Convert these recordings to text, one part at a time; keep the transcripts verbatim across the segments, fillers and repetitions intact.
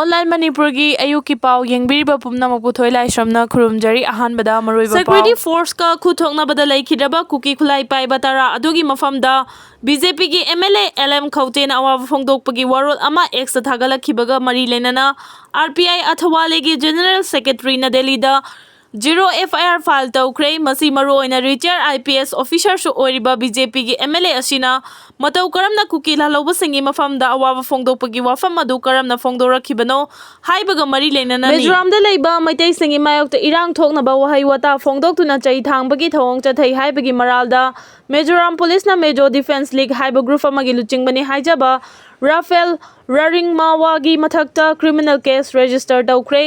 Online ꯃꯅꯤꯄꯨꯔꯒꯤ ꯑꯌꯨꯛꯀꯤ ꯄꯥꯎ ꯌꯦꯡꯕꯤꯔꯤꯕ ꯄꯨꯝꯅꯃꯛꯄꯨ ꯊꯣꯏ ꯂꯥꯏꯁ꯭ꯔꯝꯅ ꯈꯨꯔꯨꯝꯖꯔꯤ꯫ ꯑꯍꯥꯟꯕꯗ ꯃꯔꯨꯑꯣꯏꯕ ꯄꯥꯎ꯫ Security forceꯀ ꯈꯨꯠ ꯊꯣꯛꯅꯕꯗ ꯂꯩꯈꯤꯗ꯭ꯔꯕ ꯀꯨꯀꯤ ꯈꯨꯠꯂꯥꯏ ꯄꯥꯏꯕ ꯇꯔꯥ ꯑꯗꯨꯒꯤ ꯃꯐꯝꯗ ꯕꯤ ꯖꯦ ꯄꯤꯒꯤ M L A L M ꯈꯧꯇꯦꯅ ꯑꯋꯥꯕ ꯐꯣꯡꯗꯣꯛꯄꯒꯤ ꯋꯥꯔꯣꯜ ꯑꯃ Xꯇ ꯊꯥꯒꯠꯂꯛꯈꯤꯕꯒ ꯃꯔꯤ ꯂꯩꯅꯅ ꯑꯥꯔ ꯄꯤ ꯑꯥꯏ ꯑꯊꯋꯥꯂꯦꯒꯤ ꯖꯦꯅꯔꯦꯜ ꯁꯦꯀ꯭ꯔꯦꯇꯔꯤꯅ ꯗꯦꯜꯂꯤꯗ ꯖꯤꯔꯣ ꯑꯦꯐ ꯑꯥꯏ ꯑꯥꯔ ꯐꯥꯏꯜ ꯇꯧꯈ꯭ꯔꯦ꯫ ꯃꯁꯤ ꯃꯔꯨꯑꯣꯏꯅ ꯔꯤꯇꯥꯌꯔ ꯑꯥꯏ ꯄꯤ ꯑꯦꯁ ꯑꯣꯐꯤꯁꯥꯔꯁꯨ ꯑꯣꯏꯔꯤꯕ ꯕꯤ ꯖꯦ ꯄꯤꯒꯤ ꯑꯦꯝ ꯑꯦꯜ ꯑꯦ ꯑꯁꯤꯅ ꯃꯇꯧ ꯀꯔꯝꯅ ꯀꯨꯀꯤ ꯂꯥꯜꯍꯧꯕꯁꯤꯡꯒꯤ ꯃꯐꯝꯗ ꯑꯋꯥꯕ ꯐꯣꯡꯗꯣꯛꯄꯒꯤ ꯋꯥꯐꯝ ꯑꯗꯨ ꯀꯔꯝꯅ ꯐꯣꯡꯗꯣꯔꯛꯈꯤꯕꯅꯣ ꯍꯥꯏꯕꯒ ꯃꯔꯤ ꯂꯩꯅꯅꯅꯤ꯫ ꯃꯤꯖꯣꯔꯥꯝꯗ ꯂꯩꯕ ꯃꯩꯇꯩꯁꯤꯡꯒꯤ ꯃꯥꯌꯣꯛꯇ ꯏꯔꯥꯡ ꯊꯣꯛꯅꯕ ꯋꯥꯍꯩ ꯋꯥꯇꯥ ꯐꯣꯡꯗꯣꯛꯇꯨꯅ ꯆꯩ ꯊꯥꯡꯕꯒꯤ ꯊꯧꯑꯣꯡ ꯆꯠꯊꯩ ꯍꯥꯏꯕꯒꯤ ꯃꯔꯥꯜꯗ ꯃꯤꯖꯣꯔꯥꯝ ꯄꯨꯂꯤꯁꯅ ꯃꯤꯖꯣ ꯗꯤꯐꯦꯟꯁ ꯂꯤꯒ ꯍꯥꯏꯕ ꯒ꯭ꯔꯨꯞ ꯑꯃꯒꯤ ꯂꯨꯆꯤꯡꯕꯅꯤ ꯍꯥꯏꯖꯕ ꯔꯥꯐꯦꯜ ꯂꯥꯔꯤꯡꯃꯥꯋꯥꯒꯤ ꯃꯊꯛꯇ ꯀ꯭ꯔꯤꯃꯤꯅꯦꯜ ꯀꯦꯁ ꯔꯦꯖꯤꯁꯇꯔ ꯇꯧꯈ꯭ꯔꯦ꯫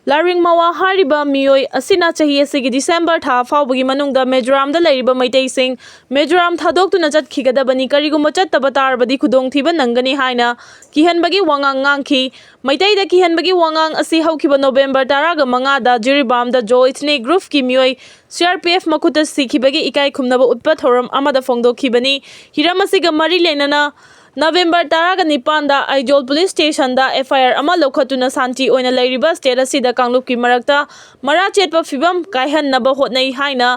ꯂꯥꯔꯤꯡꯃꯥꯋꯥ ꯍꯥꯏꯔꯤꯕ ꯃꯤꯑꯣꯏ ꯑꯁꯤꯅ ꯆꯍꯤ ꯑꯁꯤꯒꯤ ꯗꯤꯁꯦꯝꯕꯔ ꯊꯥ ꯐꯥꯎꯕꯒꯤ ꯃꯅꯨꯡꯗ ꯃꯤꯖꯣꯔꯥꯝꯗ ꯂꯩꯔꯤꯕ ꯃꯩꯇꯩꯁꯤꯡ ꯃꯤꯖꯣꯔꯥꯝ ꯊꯥꯗꯣꯛꯇꯨꯅ ꯆꯠꯈꯤꯒꯗꯕꯅꯤ, ꯀꯔꯤꯒꯨꯝꯕ ꯆꯠꯇꯕ ꯇꯥꯔꯕꯗꯤ ꯈꯨꯗꯣꯡꯊꯤꯕ ꯅꯪꯒꯅꯤ ꯍꯥꯏꯅ ꯀꯤꯍꯟꯕꯒꯤ ꯋꯥꯉꯥꯡ ꯉꯥꯡꯈꯤ꯫ ꯃꯩꯇꯩꯗ ꯀꯤꯍꯟꯕꯒꯤ ꯋꯥꯉꯥꯡ ꯑꯁꯤ ꯍꯧꯈꯤꯕ ꯅꯣꯕꯦꯝꯕꯔ ꯇꯔꯥꯒ ꯃꯉꯥꯗ ꯖꯤꯔꯤꯕꯥꯝꯗ ꯖꯣ ꯏꯊꯅꯤꯛ ꯒ꯭ꯔꯨꯞꯀꯤ ꯃꯤꯑꯣꯏ ꯁꯤ ꯑꯥꯔ ꯄꯤ ꯑꯦꯐ ꯃꯈꯨꯠꯇ ꯁꯤꯈꯤꯕꯒꯤ ꯏꯀꯥꯏ ꯈꯨꯝꯅꯕ ꯎꯠꯄ ꯊꯧꯔꯝ ꯑꯃꯗ ꯐꯣꯡꯗꯣꯛꯈꯤꯕꯅꯤ꯫ ꯍꯤꯔꯝ ꯑꯁꯤꯒ ꯃꯔꯤ ꯂꯩꯅꯅ ꯅꯕꯦꯝꯕꯔ ꯇꯔꯥꯒ ꯅꯤꯄꯥꯟꯗ ꯑꯥꯏꯖꯣꯜ ꯄꯨꯂꯤꯁ ꯁ꯭ꯇꯦꯁꯟꯗ ꯑꯦꯐ ꯑꯥꯏ ꯑꯥꯔ ꯑꯃ ꯂꯧꯈꯠꯇꯨꯅ ꯁꯥꯟꯇꯤ ꯑꯣꯏꯅ ꯂꯩꯔꯤꯕ ꯁ꯭ꯇꯦꯠ ꯑꯁꯤꯗ ꯀꯥꯡꯂꯨꯞꯀꯤ ꯃꯔꯛꯇ ꯃꯔꯥ ꯆꯦꯠꯄ ꯐꯤꯕꯝ ꯀꯥꯏꯍꯟꯅꯕ ꯍꯣꯠꯅꯩ ꯍꯥꯏꯅ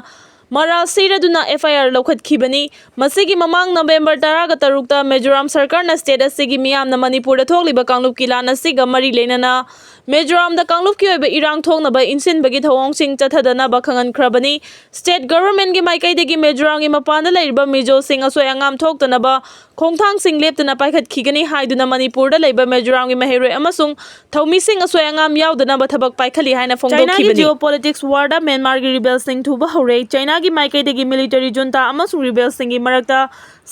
ꯃꯔꯥꯜ ꯁꯤꯔꯗꯨꯅ ꯑꯦꯐ ꯑꯥꯏ ꯑꯥꯔ ꯂꯧꯈꯠꯈꯤꯕꯅꯤ꯫ ꯃꯁꯤꯒꯤ ꯃꯃꯥꯡ ꯅꯕꯦꯝꯕꯔ ꯇꯔꯥꯒ ꯇꯔꯨꯛꯇ ꯃꯤꯖꯣꯔꯥꯝ ꯁꯔꯀꯥꯔꯅ ꯁ꯭ꯇꯦꯠ ꯑꯁꯤꯒꯤ ꯃꯤꯌꯥꯝꯅ ꯃꯅꯤꯄꯨꯔꯗ ꯊꯣꯛꯂꯤꯕ ꯀꯥꯡꯂꯨꯞꯀꯤ ꯂꯥꯟ ꯑꯁꯤꯒ ꯃꯔꯤ ꯂꯩꯅꯅ ꯃꯤꯖꯣꯔꯥꯝꯗ ꯀꯥꯡꯂꯨꯞꯀꯤ ꯑꯣꯏꯕ ꯏꯔꯥꯡ ꯊꯣꯛꯅꯕ ꯏꯟꯁꯤꯟꯕꯒꯤ ꯊꯧꯑꯣꯡꯁꯤꯡ ꯆꯠꯊꯗꯅꯕ ꯈꯪꯍꯟꯈ꯭ꯔꯕꯅꯤ꯫ ꯁ꯭ꯇꯦꯠ ꯒꯚꯔꯟꯃꯦꯟꯠꯀꯤ ꯃꯥꯏꯀꯩꯗꯒꯤ ꯃꯤꯖꯣꯔꯥꯝꯒꯤ ꯃꯄꯥꯟꯗ ꯂꯩꯔꯤꯕ ꯃꯤꯖꯣꯁꯤꯡ ꯑꯁꯣꯏ ꯑꯉꯥꯝ ꯊꯣꯛꯇꯅꯕ ꯈꯣꯡꯊꯥꯡꯁꯤꯡ ꯂꯦꯞꯇꯅ ꯄꯥꯏꯈꯠꯈꯤꯒꯅꯤ ꯍꯥꯏꯗꯨꯅ ꯃꯅꯤꯄꯨꯔꯗ ꯂꯩꯕ ꯃꯤꯖꯣꯔꯥꯝꯒꯤ ꯃꯍꯩꯔꯣꯏ ꯑꯃꯁꯨꯡ ꯊꯧꯃꯤꯁꯤꯡ ꯑꯁꯣꯏ ꯑꯉꯥꯝ ꯌꯥꯎꯗꯅꯕ ꯊꯕꯛ ꯄꯥꯏꯈꯠꯂꯤ ꯍꯥꯏꯅ ꯆꯥꯏꯅꯥꯒꯤ ꯐꯣꯡꯗꯣꯛꯈꯤꯕꯅꯤ꯫ Geopolitics warꯗ ꯃ꯭ꯌꯥꯟꯃꯥꯔꯒꯤ ꯔꯤꯕꯦꯜꯁꯤꯡ ꯊꯨꯕ ꯍꯧꯔꯦ꯫ ꯆꯥꯏꯅꯥꯒꯤ ꯃꯥꯏꯀꯩꯗꯒꯤ ꯃꯤꯂꯤꯇꯔꯤ ꯖꯨꯟꯇꯥ ꯑꯃꯁꯨꯡ ꯔꯤꯕꯦꯜꯁꯤꯡꯒꯤ ꯃꯔꯛꯇ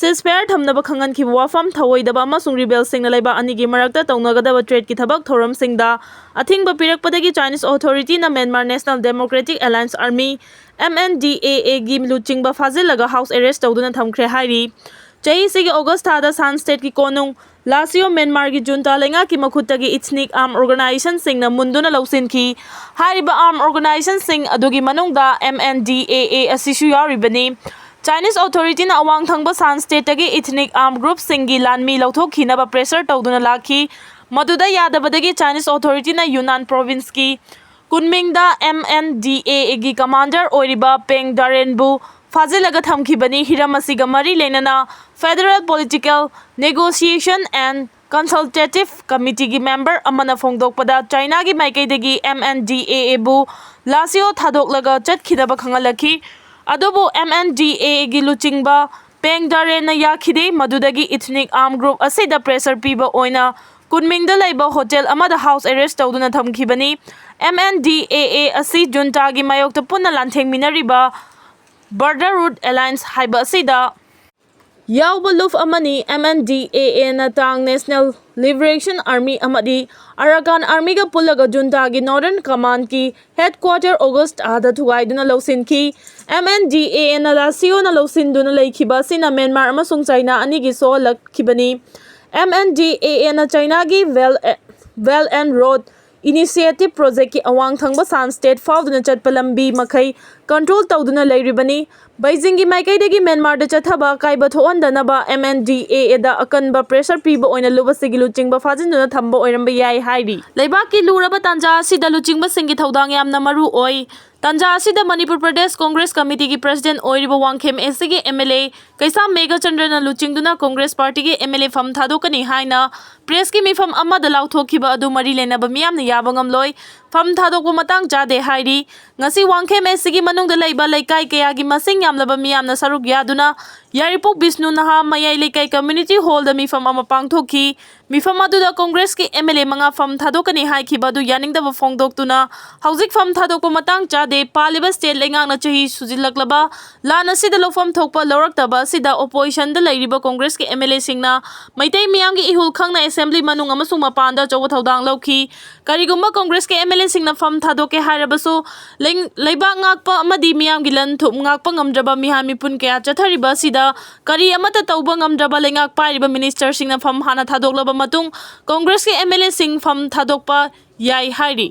ceasefire ꯊꯝꯅꯕ ꯈꯪꯍꯟꯈꯤꯕ ꯋꯥꯐꯝ ꯊꯧꯑꯣꯏꯗꯕ ꯑꯃꯁꯨꯡ ꯔꯤꯕꯦꯜꯁꯤꯡꯅ ꯂꯩꯕꯥꯛ ꯑꯅꯤꯒꯤ ꯃꯔꯛꯇ ꯇꯧꯅꯒꯗꯕ ꯇ꯭ꯔꯦꯗꯀꯤ ꯊꯕꯛ ꯊꯧꯔꯝꯁꯤꯡꯗ ꯑꯊꯤꯡꯕ ꯄꯤꯔꯛꯄꯗꯒꯤ Chinese authorityꯅ Myanmar National Democratic Alliance Army, M N D A Aꯒꯤ ꯂꯨꯆꯤꯡꯕ ꯐꯥꯖꯤꯜꯂꯒ house arrest ꯇꯧꯗꯨꯅ ꯊꯝꯈ꯭ꯔꯦ ꯍꯥꯏꯔꯤ꯫ ꯆꯍꯤꯁꯤꯒꯤ ꯑꯣꯒꯁ ꯊꯥꯗ ꯁꯥꯟ ꯁ꯭ꯇꯦꯠꯀꯤ ꯀꯣꯅꯨꯡ ꯂꯥꯁꯤꯌꯣ ꯃ꯭ꯌꯥꯟꯃꯥꯔꯒꯤ ꯖꯨꯟꯇꯥ ꯂꯩꯉꯥꯛꯀꯤ ꯃꯈꯨꯠꯇꯒꯤ ethnic armed organizationꯁꯤꯡꯅ ꯃꯨꯟꯗꯨꯅ ꯂꯧꯁꯤꯟꯈꯤ꯫ ꯍꯥꯏꯔꯤꯕ armed organizationꯁꯤꯡ ꯑꯗꯨꯒꯤ ꯃꯅꯨꯡꯗ M N D A A ꯑꯁꯤꯁꯨ ꯌꯥꯎꯔꯤꯕꯅꯤ꯫ Chinese authorityꯅ ꯑꯋꯥꯡ ꯊꯪꯕ ꯁꯥꯟ ꯁ꯭ꯇꯦꯠꯇꯒꯤ ethnic armed groupꯁꯤꯡꯒꯤ ꯂꯥꯟꯃꯤ ꯂꯧꯊꯣꯛꯈꯤꯅꯕ pressure ꯇꯧꯗꯨꯅ ꯂꯥꯛꯈꯤ꯫ ꯃꯗꯨꯗ ꯌꯥꯗꯕꯗꯒꯤ Chinese authorityꯅ ꯌꯨꯅꯥꯟ provinceꯀꯤ ꯀꯨꯟꯃꯤꯡꯗ M N D A Aꯒꯤ commander ꯑꯣꯏꯔꯤꯕ ꯄꯦꯡ ꯗꯥꯔꯦꯟꯕꯨ ꯐꯥꯖꯤꯜꯂꯒ ꯊꯝꯈꯤꯕꯅꯤ꯫ ꯍꯤꯔꯝ ꯑꯁꯤꯒ ꯃꯔꯤ ꯂꯩꯅꯅ Federal Political Negotiation and Consultative Committeeꯒꯤ member ꯑꯃꯅ ꯐꯣꯡꯗꯣꯛꯄꯗ, ꯆꯥꯏꯅꯥꯒꯤ ꯃꯥꯏꯀꯩꯗꯒꯤ M N D A Aꯕꯨ ꯂꯥꯁꯤꯑꯣ ꯊꯥꯗꯣꯛꯂꯒ ꯆꯠꯈꯤꯅꯕ ꯈꯪꯍꯜꯂꯛꯈꯤ꯫ ꯑꯗꯨꯕꯨ M N D A Aꯒꯤ ꯂꯨꯆꯤꯡꯕ ꯄꯦꯡ ꯗꯥꯔꯦꯟꯅ ꯌꯥꯈꯤꯗꯦ꯫ ꯃꯗꯨꯗꯒꯤ ethnic armed group ꯑꯁꯤꯗ pressure ꯄꯤꯕ ꯑꯣꯏꯅ ꯀꯨꯟꯃꯤꯡꯗ ꯂꯩꯕ hotel ꯑꯃꯗ house arrest ꯇꯧꯗꯨꯅ ꯊꯝꯈꯤꯕꯅꯤ꯫ M N D A A ꯑꯁꯤ juntaꯒꯤ ꯃꯥꯌꯣꯛꯇ ꯄꯨꯟꯅ ꯂꯥꯟꯊꯦꯡꯃꯤꯟꯅꯔꯤꯕ Brotherhood Alliance ꯍꯥꯏꯕ ꯑꯁꯤꯗ ꯌꯥꯎꯕ ꯂꯨꯞ ꯑꯃꯅꯤ꯫ M N D A Aꯅ Ta'ang National Liberation Army ꯑꯃꯗꯤ Arakan Armyꯒ ꯄꯨꯜꯂꯒ juntaꯒꯤ Northern Commandꯀꯤ headquarter August ꯊꯥꯗ ꯊꯨꯒꯥꯏꯗꯨꯅ ꯂꯧꯁꯤꯟꯈꯤ꯫ M N D A Aꯅ ꯂꯥꯁꯤꯑꯣꯅ ꯂꯧꯁꯤꯟꯗꯨꯅ ꯂꯩꯈꯤꯕ ꯑꯁꯤꯅ ꯃ꯭ꯌꯥꯟꯃꯥꯔ ꯑꯃꯁꯨꯡ ꯆꯥꯏꯅꯥ ꯑꯅꯤꯒꯤ ꯁꯣꯛꯍꯜꯂꯛꯈꯤꯕꯅꯤ꯫ M N D A Aꯅ ꯆꯥꯏꯅꯥꯒꯤ Belt, Belt and Road Initiative projectꯀꯤ ꯑꯋꯥꯡ ꯊꯪꯕ Shan State ꯐꯥꯎꯗꯨꯅ ꯆꯠꯄ ꯂꯝꯕꯤ ꯃꯈꯩ control ꯇꯧꯗꯨꯅ ꯂꯩꯔꯤꯕꯅꯤ꯫ ꯕꯩꯖꯤꯡꯒꯤ ꯃꯥꯏꯀꯩꯗꯒꯤ ꯃ꯭ꯌꯥꯟꯃꯥꯔꯗ ꯆꯠꯊꯕ ꯑꯀꯥꯏꯕ ꯊꯣꯛꯍꯟꯗꯅꯕ M N D A Aꯗ ꯑꯀꯟꯕ pressure ꯄꯤꯕ ꯑꯣꯏꯅ ꯂꯨꯞ ꯑꯁꯤꯒꯤ ꯂꯨꯆꯤꯡꯕ ꯐꯥꯖꯤꯟꯗꯨꯅ ꯊꯝꯕ ꯑꯣꯏꯔꯝꯕ ꯌꯥꯏ ꯍꯥꯏꯔꯤ꯫ ꯂꯩꯕꯥꯛꯀꯤ ꯂꯨꯔꯕ ꯇꯥꯟꯖꯥ ꯑꯁꯤꯗ ꯂꯨꯆꯤꯡꯕꯁꯤꯡꯒꯤ ꯊꯧꯗꯥꯡ ꯌꯥꯝꯅ ꯃꯔꯨ ꯑꯣꯏ꯫ ꯇꯥꯟꯖꯥ ꯑꯁꯤꯗ ꯃꯅꯤꯄꯨꯔ ꯄ꯭ꯔꯗꯦꯁ ꯀꯣꯡꯒ꯭ꯔꯦꯁ ꯀꯃꯤꯇꯤꯒꯤ president ꯑꯣꯏꯔꯤꯕ Wangkhem A Cꯒꯤ M L A ꯀꯩꯁꯥꯝ ꯃꯦꯘꯆꯟꯗ꯭ꯔꯅ ꯂꯨꯆꯤꯡꯗꯨꯅ ꯀꯣꯡꯒ꯭ꯔꯦꯁ ꯄꯥꯔꯇꯤꯒꯤ M L A ꯐꯝ ꯊꯥꯗꯣꯛꯀꯅꯤ ꯍꯥꯏꯅ pressꯀꯤ ꯃꯤꯐꯝ ꯑꯃꯗ ꯂꯥꯎꯊꯣꯛꯈꯤꯕ ꯑꯗꯨ ꯃꯔꯤ ꯂꯩꯅꯕ ꯃꯤꯌꯥꯝꯅ ꯌꯥꯕ ꯉꯝꯂꯣꯏ꯫ ꯐꯝ ꯊꯥꯗꯣꯛꯄ ꯃꯇꯥꯡ ꯆꯥꯗꯦ ꯍꯥꯏꯔꯤ꯫ ꯉꯁꯤ ꯋꯥꯡꯈꯦꯝ A Cꯒꯤ ꯃꯅꯨꯡꯗ ꯂꯩꯕ ꯂꯩꯀꯥꯏ ꯀꯌꯥꯒꯤ ꯃꯁꯤꯡ ꯌꯥꯝꯂꯕ ꯃꯤꯌꯥꯝꯅ ꯁꯔꯨꯛ ꯌꯥꯗꯨꯅ ꯌꯥꯏꯔꯤꯄꯣꯛ ꯕꯤꯁꯅꯨ ꯅꯍꯥ ꯃꯌꯥꯏ ꯂꯩꯀꯥꯏ community hallꯗ ꯃꯤꯐꯝ ꯑꯃ ꯄꯥꯡꯊꯣꯛꯈꯤ꯫ ꯃꯤꯐꯝ ꯑꯗꯨꯗ ꯀꯣꯡꯒ꯭ꯔꯦꯁꯀꯤ M L A ꯃꯉꯥ ꯐꯝ ꯊꯥꯗꯣꯛꯀꯅꯤ ꯍꯥꯏꯈꯤꯕ ꯑꯗꯨ ꯌꯥꯅꯤꯡꯗꯕ ꯐꯣꯡꯗꯣꯛꯇꯨꯅ ꯍꯧꯖꯤꯛ ꯐꯝ ꯊꯥꯗꯣꯛꯄ ꯃꯇꯥꯡ ꯆꯥꯗꯦ꯫ ꯄꯥꯜꯂꯤꯕ state ꯂꯩꯉꯥꯛꯅ ꯆꯍꯤ ꯁꯨꯖꯤꯜꯂꯛꯂꯕ ꯂꯥꯟ ꯑꯁꯤꯗ ꯂꯧꯐꯝ ꯊꯣꯛꯄ ꯂꯧꯔꯛꯇꯕ ꯑꯁꯤꯗ oppositionꯗ ꯂꯩꯔꯤꯕ ꯀꯣꯡꯒ꯭ꯔꯦꯁꯀꯤ M L Aꯁꯤꯡꯅ ꯃꯩꯇꯩ ꯃꯤꯌꯥꯝꯒꯤ ꯏꯍꯨꯜ ꯈꯪꯅ assembly ꯃꯅꯨꯡ ꯑꯃꯁꯨꯡ ꯃꯄꯥꯟꯗ ꯑꯆꯧꯕ ꯊꯧꯗꯥꯡ ꯂꯧꯈꯤ꯫ ꯀꯔꯤꯒꯨꯝꯕ ꯀꯣꯡꯒ꯭ꯔꯦꯁꯀꯤ M L Aꯁꯤꯡꯅ ꯐꯝ ꯊꯥꯗꯣꯛꯀꯦ ꯍꯥꯏꯔꯕꯁꯨ ꯂꯩ-, ꯂꯩꯕꯥꯛ ꯉꯥꯛꯄ ꯑꯃꯗꯤ ꯃꯤꯌꯥꯝꯒꯤ ꯂꯟ ꯊꯨꯝ ꯉꯥꯛꯄ ꯉꯝꯗ꯭ꯔꯕ ꯃꯤꯍꯥꯠ ꯃꯤꯄꯨꯟ ꯀꯌꯥ ꯆꯠꯊꯔꯤꯕ ꯑꯁꯤꯗ ꯀꯔꯤ ꯑꯃꯠꯇ ꯇꯧꯕ ꯉꯝꯗ꯭ꯔꯕ ꯂꯩꯉꯥꯛ ꯄꯥꯏꯔꯤꯕ ministerꯁꯤꯡꯅ ꯐꯝ ꯍꯥꯟꯅ ꯊꯥꯗꯣꯛꯂꯕ ꯃꯇꯨꯡ ꯀꯣꯡꯒ꯭ꯔꯦꯁꯀꯤ M L Aꯁꯤꯡ ꯐꯝ ꯊꯥꯗꯣꯛꯄ ꯌꯥꯏ ꯍꯥꯏꯔꯤ꯫